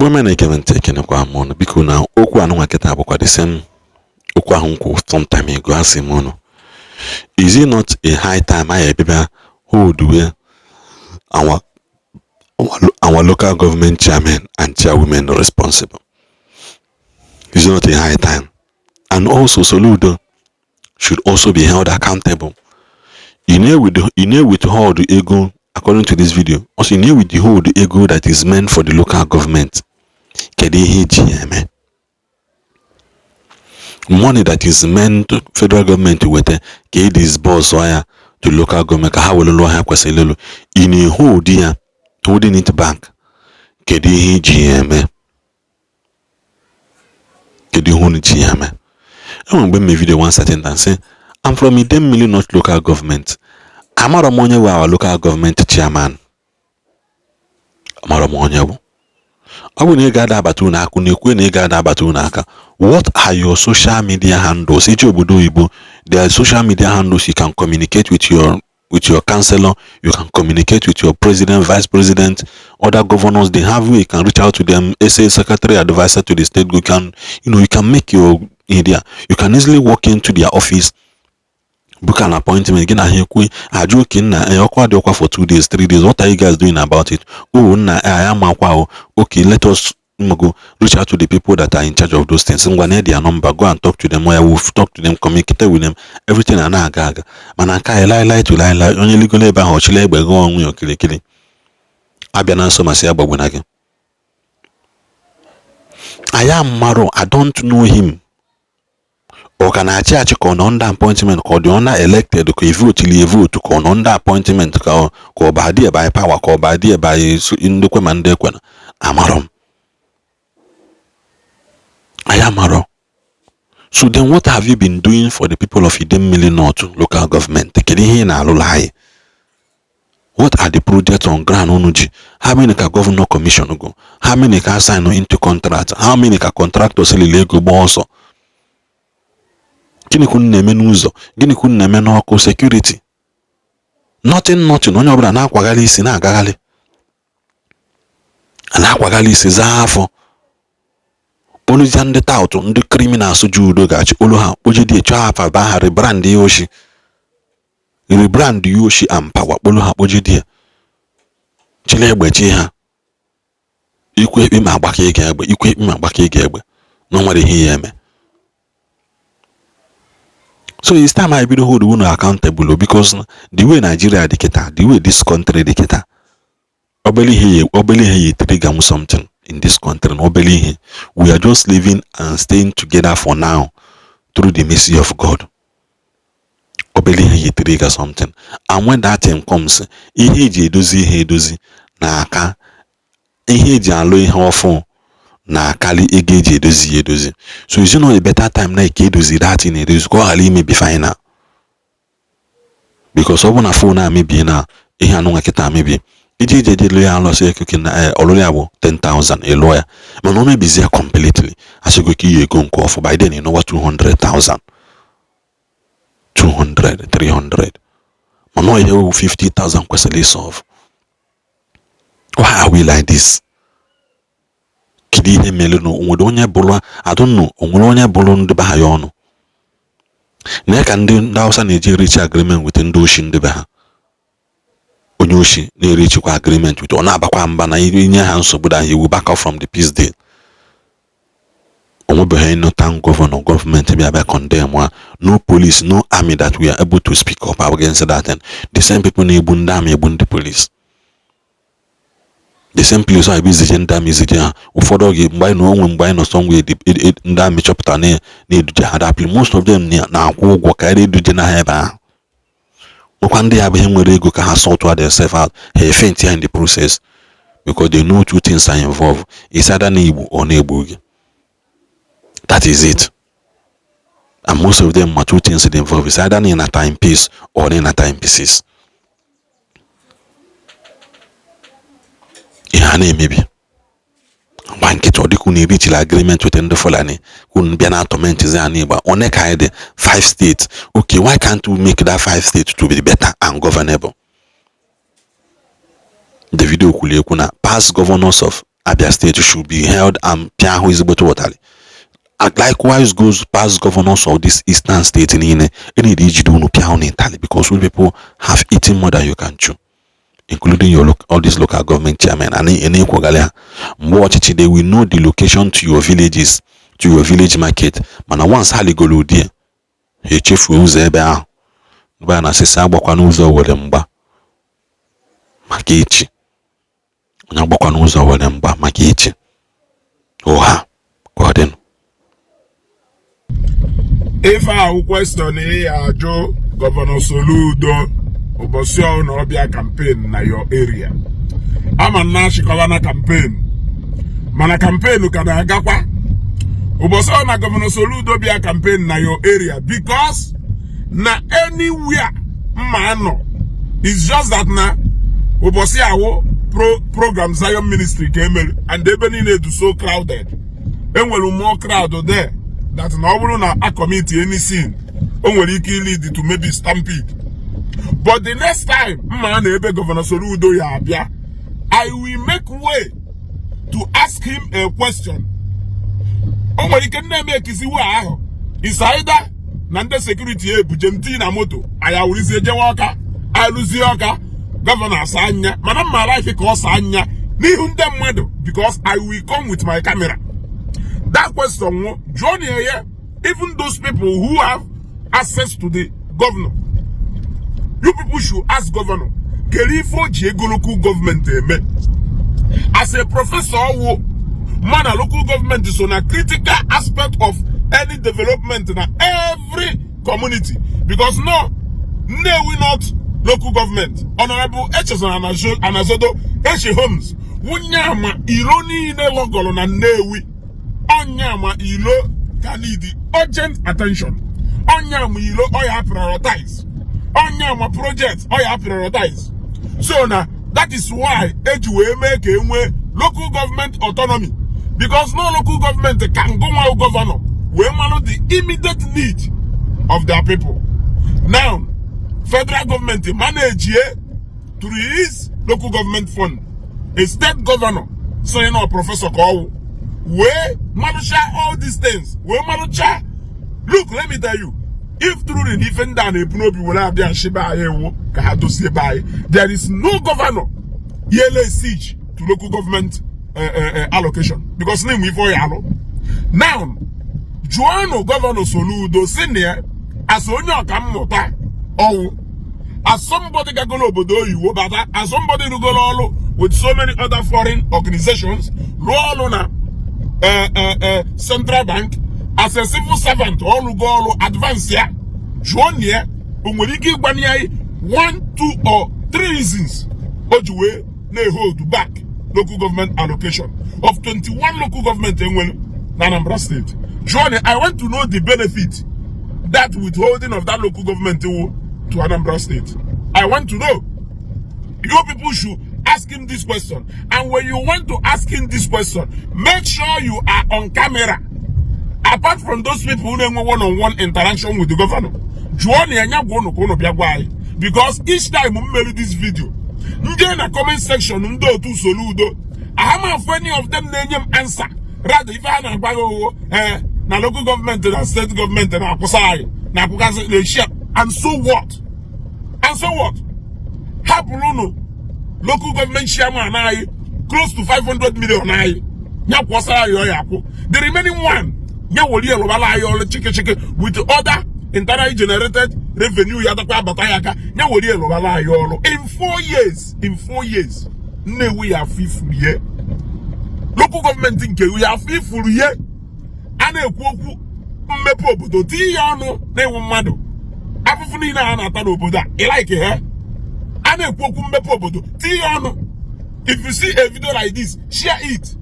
Igbo ọma na-ege m ntị, ekenekwa m ụnụ. Biko, na okwu anụnwa kịta bụkwa the same okwu ahụ m kwuru some time ago. Asị m ụnụ, is it not a high time anyị ebịa hold we our local government chairmen and chairwomen responsible? Is it not a high time? And also, Soludo should also be held accountable. You know, withhold ego, according to this video also, you know, withhold ego that is meant for the local government. Kedu ihe eji ya eme? Money that is meant to federal government weta ka e disburse ya to local government ka ha were lụọ ha kwesịrị ịlụ, ị na-hold ya, holding it back. Kedu ihe eji ya eme? Kedu ihe unu ji ya eme? Enwere mgbe m mee video one certain time, say I'm from Idemili North Local Government. Amara m onye bụ our local government chairman. Amara m onye bụ. Ọ bụ na ị ga-ada abata unu aka, unu ekwe na ị ga-ada abata unu aka. What are your social media handles? Iji obodo oyibo, there are social media handles. You can communicate with your councillor, you can communicate with your president, vice president, other governors. They have way you can reach out to them. SA, secretary, advisor to the state. You can make your idea. You can easily walk into their office, book an appointment. Gị na ha ekwe, ajụ oke nna, ọkụ adị ọkwa for 2 days, 3 days, what are you guys doing about it? Oh, nna, anyị amakwa o. Okay, let us go reach out to the people that are in charge of those things. Ngwa, na their number, go and talk to them. Oya, we'll talk to them, communicate with them, everything a na-aga aga. Mana nke anyị, lai lai to lai lai, onye ligolo ebe ahụ, ọchịla egbe gụọ onwe ya okirikiri, abịa na nso masị ya gbagbuna gị. Anyị amarụ. I don't know him. Ọ ka na-achị achị, ka ọ nọ under appointment, ka ọ dị under elected, ka evotili evotu, ka ọ nọ under appointment, ka ọ ba dị by power, ka ọ ba dị by ndị kwe ma ndị ekwena. Amarọ m, anyị amarọ. So then, what have you been doing for the people of Idemili North Local Government? Kedu ihe ị na-alụrụ anyị? What are the projects on ground unu ji? How many ka governor commission go? How many ka sign into contract? How many ka contractors lile ego gbaa ọsọ? Gịnị ka unu na-eme n'ụzọ? Gịnị ka unu na-eme n'ọkụ, security? Nothing, nothing. Onye ọbụla na-akwagharị isi, na-agagharị, na-akwagharị isi zaa afọ. Oluzia ndị tout, ndị criminals ji udo ga-achị olu ha kpojide chọọ afa ba ha, rebrand ya oshi, rebrand ya oshi and power, kpolu ha kpojide ya, chịrị egbe chi ha, ikwu ekpe ma agbaka ịga egbe, ikwu ekpe ma agbaka ịga egbe, na o nwere ihe ya eme. So it's time I bido hold unu accountable, because the way Nigeria dị kịta, the way this country dị kịta, obere ihe, obere ihe ya trigger m something in this country. Na obere ihe, we are just living and staying together for now through the mercy of God. Obere ihe ya trigger something, and when that thing comes, ihe eji edozi ihe edozi na-aka ihe eji alụ ihe ọfụ na-akarị ego eji edozi ya edozi. So is it not a better time na ka edozi that thing edozi, ka ọ ghara imebi final? Because ọ bụ na phone a mebie, na ihe anụnwa kịta mebie, iji ije je lụ ya, alụsị ekeke na ọlụlụ ya bụ 10,000, ịlụọ ya, mana o mebizi ya completely, asịgo ka iyi ego nke ọfụ. By then ịnọwa 200,000, 200, 300, mana ọ ihe 50,000 kwesịrị isolve. Why are we like this? Kedu ihe mere na onwere onye bụrụ, I don't know, onwere onye bụrụ ndị be ha ya ọnụ na ka ndị Hausa na-eji reach agreement with ndị oshi, ndị be ha? Onye oshi na-erichikwa agreement with, ọ na-abakwa mba na inye ha nsogbu that he will back off from the peace deal. Onwebeghị no town governor, gọọmenti bịa condemn ha. No police, no army that we are able to speak up against that thing. The same people na-egbu ndị army, egbu ndị police, the same place ọ bụ izije ndị army, izije ha. Ụfọdụ oge mgbe anyị nọ onwe, mgbe anyị nọ somewhere, ndị army chọpụtara na-eduje ha that place. Most of them na-akwụ ụgwọ karịa eduje na ha ebe ahụ. Nwekwa ndị ya bụ ihe nwere ego ka ha sort themselves out, ha faint ya in the process, because they know two things are involved: it's either na igbu or na-egbu gị. That is it. And most of them ma two things dey involved: it's either na ịnata in peace or na ịnata in pieces. Ihe a na-emebi gba nkịtị, ọ dịka unu erichila agreement with ndị Fulani, unu bịa na torment zi ana Igbo. One ka anyị dị five states. Okay, why can't we make that five states to be better and governable? Davido kwuru ekwu na past governors of Abia State should be held and pịa ahụ ezigbote ụtarị. Likewise goes past governors of this eastern state niile. Enidi ijide unu, pịa unu ịtalị, because you people have eaten more than you can chew, including your all these local government chairmen and na-ekwogara ha mgbe ọchịchị. They will know the location to your villages, to your village market, mana once ha ligoro ụdị ha, echefuo ụzọ ebe ahụ. Mgbe a na-asịsị agbakwa n'ụzọ were mgba maka echi, onye agbakwa n'ụzọ were mgba maka echi ụha ka ọ dịnụ. Ife ahụ question ị ya ajụ Governor Soludo ụbọchị ọ na ọbịa campaign na your area. Ama na achịkọba na campaign, mana campaign ka na-agakwa. Ụbọchị ọ na Governor Soludo bịa campaign na your area, because na anywhere mma anọ is just that na ụbọchị awụ program Zion Ministry ka emere and ebe niile dị so crowded, enwere more crowd there that na ọ bụrụ na a commit any sin, o nwere ike lead to maybe stampede. But the next time mma na ebe Governor Soludo ya abịa, I will make way to ask him a question. O nwere ike nne m ekisiwe ahụ is either na ndị security ebuje m tii na moto, anyị awụrụzie jewe Ọka, alụzie Ọka, governor asa anya. Mana mma like ka ọ saa anya n'ihu ndị mmadụ, because I will come with my camera. That question nwụ jụọ na ya. Even those people who have access to the governor, you people should ask governor kedu ife o ji ego local government eme. As a professor ọwụ mana local government so na critical aspect of any development na every community, because no Nnewi North Local Government, Honorable Echezona Anazodo Eche Holmes wunye ama ilo niile lọgọrọ na Nnewi. Ọnya ilo ka need urgent attention, ọnya ama ilo ọ ya prioritize, ọnya ama project ọ ya prioritize. So na that is why eji wee mee ka e nwee local government autonomy, because no local government can go nwa governor wee malụ the immediate need of their people. Now federal government manage to release local government fund. A state governor sonye na professor ka ọwụ wee malụcha all these things wee malụcha. Look, let me tell you, if truly na ife ndị a na-ebu n'obi were abịa nshịbe anyị ewu ka ha dozie ebe anyị, there is no governor yele siege to local government allocation, because na-enwe ife ọ ya alụ. Now jụọnụ Governor Soludo si na ya as onye ọkammụta ọwụ, as somebody gagolo obodo oyibo bata, as somebody rugolo ọrụ with so many other foreign organizations, rụọ ọrụ na central bank as a civil servant, ọrụgo ọrụ advance ya, jụọ na ya o nwere ike ịgbanye ya one, two or three reasons o ji wee na-hold back local government allocation of 21 local government enwere na Anambra State. Jụọ na, I want to know the benefit that withholding of that local government will to Anambra State. I want to know. You people should ask him this question. And when you want to ask him this question, make sure you are on camera. Apart from those people who have one-on-one interaction with the governor. Jụọ na ya gwa unu ka unu bịa gwa anyị. Because each time m mere this video, ndị na comment section, ndị otu Soludo, ahama afụ any of them na-enye m answer. Rather, ife ha na-agwa gị owo ee na local government na state government na-akwụsa anyị na-akwụgasị na-eshi. And so what? And so what? Hapụrụ unu local government chairman anyị close to 500 million anyị ya kwụsara anyị ọya akwụ. The remaining one ya were lụbara anyị ọrụ chiki chiki with other internally generated revenue ya dakwa abata ya aka, ya were lụbara anyị ọrụ in 4 years. In 4 years, Nnewi ya afọ ifuru ye, local government nke ya afọ ifuru ye. A na-ekwu okwu mmepe obodo, tinye ya ọnụ na-ewu mmadụ afụfụ niile a na-ata n'obodo a ịlaike ha. A na-ekwu okwu mmepe obodo, tinye ya ọnụ. If you see a video like this, share it.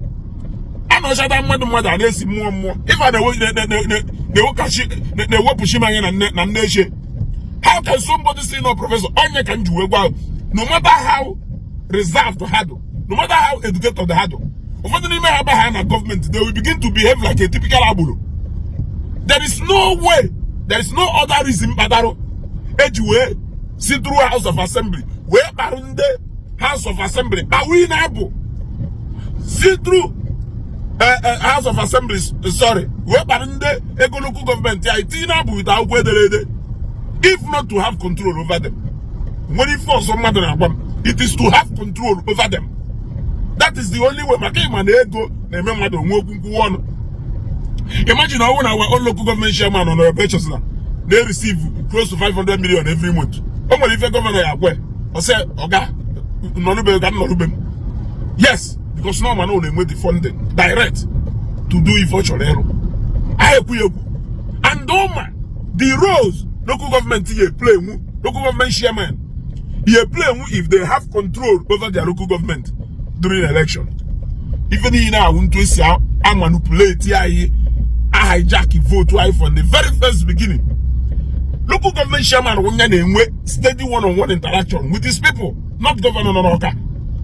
A nọchata mmadụ mmadụ a na-esi mmụọ mmụọ ife a na-ewepụchi m anya na nne na nne eche. How can somebody say no professor? Onye ka m ji wee gwa, no matter how reserved ha do, no matter how educated ha do, ụfọdụ n'ime ha ba na gọọmenti, they will begin to behave like a typical agbero. There is no way, there is no other reason kpatara eji wee si through House of Assembly wee kparụ ndị House of Assembly kpawi na-abụ Si through House of Assembly, sorry, wee kpara ndị ego local government anyị tinye na abụ with akwụkwọ ederede. If not to have control over them, nwere ife ọzọ mmadụ na-agwa m? It is to have control over them. That is the only way, maka ịma na ego na-eme mmadụ onwe okwu nkwuwa ọnụ. Imagine ọnwụ na our own local government chairman nọ ebe echesina na-receive close to 500 million every month. O nwere ife governor ya agwa ọ sị, "Ọga, nọrụbe ka m nọrụbe m." Yes, because no man na-enwe the funding direct to do ife ọ chọrọ ịrụ. Anyị ekwu ekwu and ụma the roles local government ye play nwu, local government chairman ye play nwu, if they have control over their local government during election. Ife niile ahụ ntu esi a manipulate anyị, a hijack vote anyị from the very first beginning. Local government chairman wụnya na-enwe steady one-on-one interaction with his people, not governor nọ n'Ọka.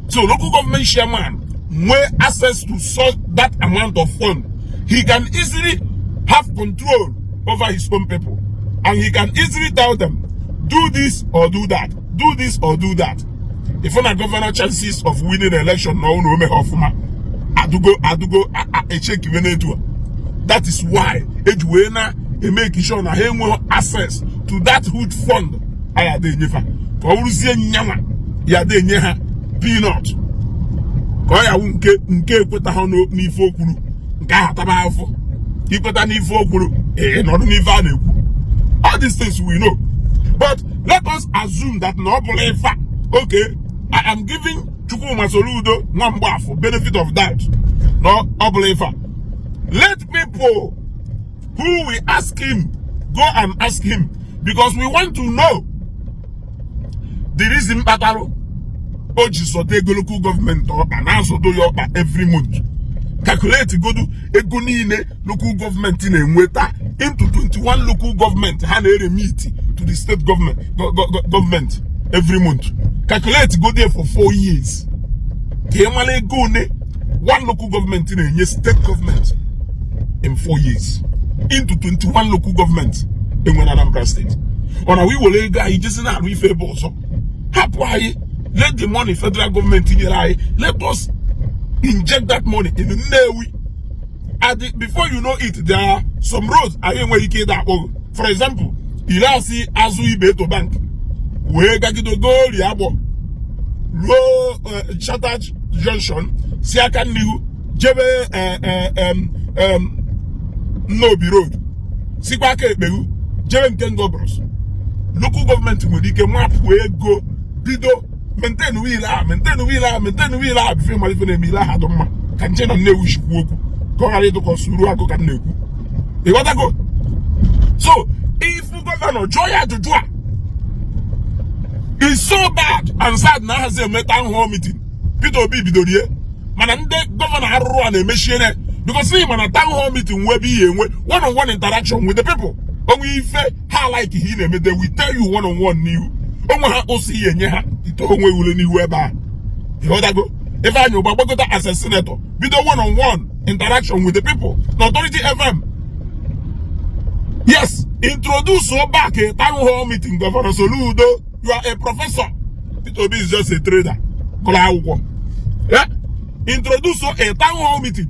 So local government chairman nwee access to such that amount of fund, he can easily have control over his own people and he can easily tell them, "Do this or do that, do this or do that." If na governor chances of winning election na ụlọ ome ha ọfụma adugo adugo echekiwe n'etu a. That is why eji wee na e-make sure na ha enweghị access to that huge fund anyị ada enyefa, ka ọ bụrụzie nyanwa ya ada enye ha peanut, ka ọ ya wụ nke ekweta ha n'ife o kwuru, nke ahụ taba afọ ikweta n'ife o kwuru, ee, nọdụ n'ife a na-ekwu. All these things we know, but let us assume that na ọ bụla ife a. Okay, I am giving Chukwuma Soludo nwa Mgbafọ benefit of doubt na ọ bụla ife a. Let people who will ask him go and ask him, because we want to know the reason kpatara o ji zọta ego local government ọkpa, na-azọdo ya ọkpa every month. Calculate godu ego niile local government na-enweta into 21 local government ha na-eremit to the state government government every month. Calculate go there for 4 years ka ị mara ego one one local government na-enye state government in 4 years into 21 local government enwe na Anambra State. Ọ na we were ego anyị jezi na-arụ ife ebe ọzọ, hapụ anyị. Let the money federal government nyere anyị, let us inject that money in Nnewi. Before you know it, there are some roads anyị enweghị ike ịda akpọghị. For example, ile asị azụ Ibeto Bank wee gagide gori agbọ ruo Charter Junction, si aka n'ihu jebe Nnobi Road, sikwa aka ekpehu jebe nke Ngobros. Local government nwere ike mapụ ego bido maintain wheel a, maintain wheel a, maintain wheel a, before malife na-eme ile ahụ dị mma. Ka nche na Nnewi chikwu okwu ka ọ ghara ịdụkọ suru agụ ka m na-ekwu, ịghọtago? So ifu governor jụọ ya ajụjụ a. Is so bad and sad na ahazi eme town hall meeting. Peter Obi bidoro ihe, mana ndị governor arụrụ a na-emechiene, because ị ma na town hall meeting nwe ebe ihe enwe one on one interaction with the people. Onwe ife ha like ihe ị na-eme, they will tell you one on one n'ihu onwe ha. Ụsị ihe enye ha ite onwe ule n'ihu ebe a, ịghọtago? Ifeanyi Ụba gbagota as a senator, bido one on one interaction with the people na Authority FM. Yes, introduce back a town hall meeting. Governor Soludo, you are a professor. Peter Obi is just a trader gụrụ akwụkwọ. Yeah, introduce a town hall meeting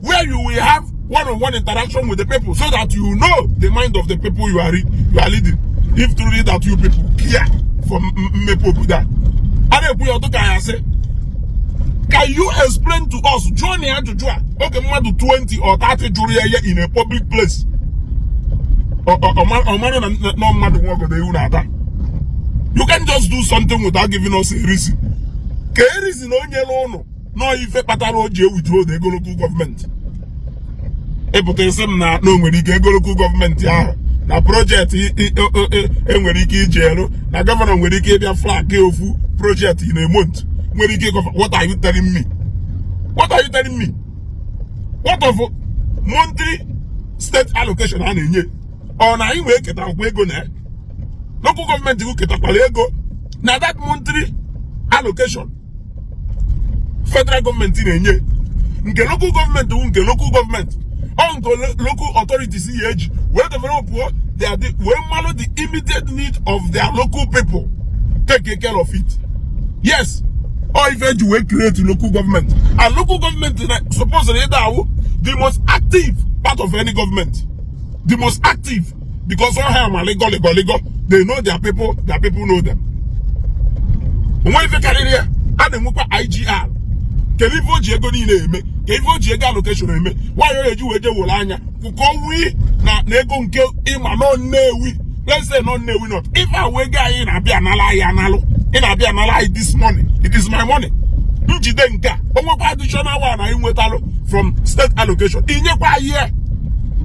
where you will have one-on-one interaction with the people so that you know the mind of the people you are leading, if truly that you people care for mmepe obodo a. A na-ekwu ya ọtụ ka ya sị, can you explain to us? Jụọ na ya ajụjụ a oge mmadụ 20 or 30 jụrụ ya ya in a public place, ọ mara na mmadụ nwe ogodo ewu na-ata. You can just do something without giving us a reason. Ka e reason o nyere ụnụ nọọ ife kpatara o ji e-withhold ego local government. Ịpụta isi m na o nwere ike ego local government ahụ na project enwere ike iji elu na governor nwere ike ịbịa flag ofu project in a month, nwere ike. What are you telling me? What are you telling me? What of monthly state allocation a na-enye? Ọ na anyị wee ketakwa ego na local government gị ketakwara ego na that monthly allocation federal government na-enye? Nke local government wụ nke local government, ọ nke local authorities ya eji wee develop their, wee malụ the immediate need of their local people, take care of it. Yes, Ọ ife eji wee create local government, and local government na suppose na ịda awụ the most active part of any government, the most active, because all ha ma ligo ligo ligo. They know their people, their people know them. Onwe ife karịrị ya. A na-enwekwa IGR. Kedu ife o ji ego niile eme? Ka ife o ji ego allocation eme? Nwaanyị o eji wee je were anya kwụkọ wii na ego nke ịma nọ Nnewi, let's say nọ Nnewi North. Ife awụ ego anyị na-abịa anala anyị, analụ ị na-abịa anala anyị this money. It is my money. Njide nke a, o nwekwa additional one anyị nwetalụ from state allocation, inyekwa anyị ya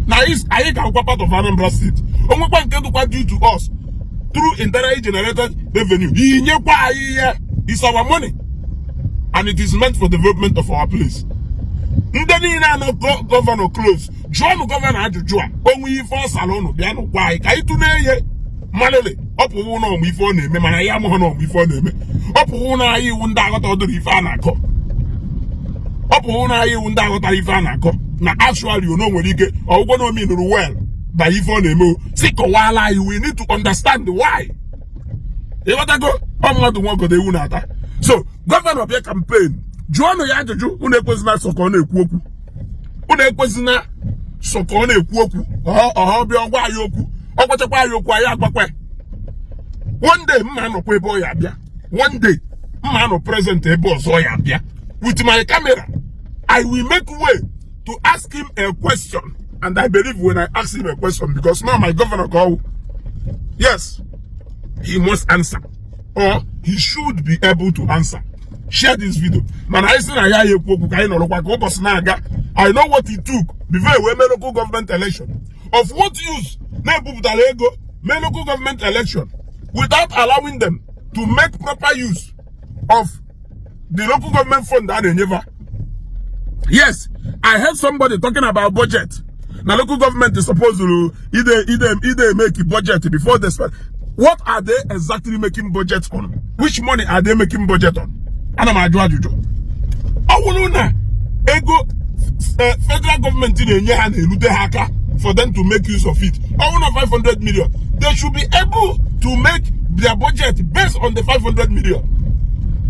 na anyị ga-agwa part of Anambra State. O nwekwa nke dịkwa due to us through internally generated revenue, inyekwa anyị ya. It's our money and it is meant for development of our place. Ndị niile anọ governor close, jụọnụ governor ajụjụ a. Onwe ife ọ sara ụnụ, bịanụ gwa anyị ka anyị tụlee ihe malịlị. Ọ pụwụ na ọmụ ife ọ na-eme, mana ya amụghị na ọmụ ife ọ na-eme. Ọ pụwụ na anyị iwu ndị aghọta ọdụrụ ife a na-akọ. Ọ pụwụ na anyị iwu ndị aghọtara ife a na-akọ na actually ono nwere ike ọgwụgwọ na omi nụrụ well by ife ọ na-eme. O si kọwaala anyị. We need to understand why. Ịghọtago? Ọ mmadụ nwa ogodo ewu na-ata. So governor bịa campaign, jụọnụ ya ajụjụ. Unu ekwezina sọ ka ọ na-ekwu okwu. Unu ekwezina sọ ka ọ na-ekwu okwu. Ọha bịa ọgwa anyị okwu, ọ gwachakwa anyị okwu, anyị agbakwa. One day mma anọkwa ebe ọ ya abịa. One day mma anọ present ebe ọzọ ya abịa with my camera. I will make way to ask him a question, and I believe when I ask him a question, because now my governor go, yes, he must answer or he should be able to answer. Share this video. Mana anyị sị na ya ya ekwu okwu ka anyị nọrọkwa ka ụbọchị na-aga. I know what it took before wee mee local government election. Of what use na-ebupụtara ego mee local government election without allowing them to make proper use of the local government fund a na-enyefa? Yes, I heard somebody talking about budget na local government is supposed to either make a budget before they spend. What are they exactly making budget on? Which money are they making budget on? Ana m ajụ ajụjụ. Ọ bụrụ na ego federal government na-enye ha na-erute ha aka for them to make use of it, ọ bụrụ na 500 million, they should be able to make their budget based on the 500 million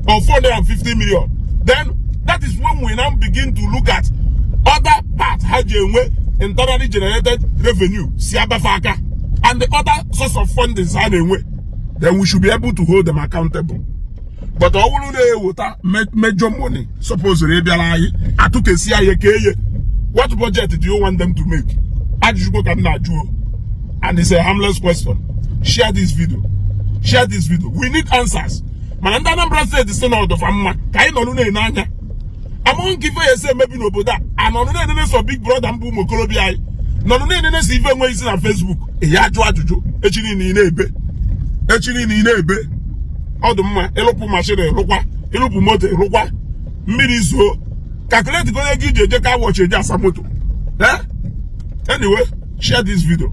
or 450 million. Then that is when we now begin to look at other parts ha ji enwe internally generated revenue si abafe aka and the other source of funding ha na-enwe. Then we should be able to hold them accountable. But ọ bụrụ na-eweta major money suppose ịbịara anyị, atụkesi anyị ka eye, what budget do you want them to make? Ajụjụ ka m na-ajụ o, and it's a harmless question. Share this video, share this video. We need answers. Mana ndị Anambra State si na ọdọfa mma ka anyị nọrọ na-ene anya amụghị nke ife ya esi emebi n'obodo a. Anọrụ na-enene sọ Big Brother mbụ. Ụmụ okorobịa anyị nọrọ na-enene sọ ife enweghị isi na Facebook. Ya ajụ ajụjụ echi niile ị na-ebe, echi niile ị na-ebe. Ọ dị mma ịlụpụ machine, ịlụkwa ịlụpụ moto, ịlụkwa mmiri zuo, calculate onye gị iji eje car wash, eje asa moto. Eh? Anyway, share this video.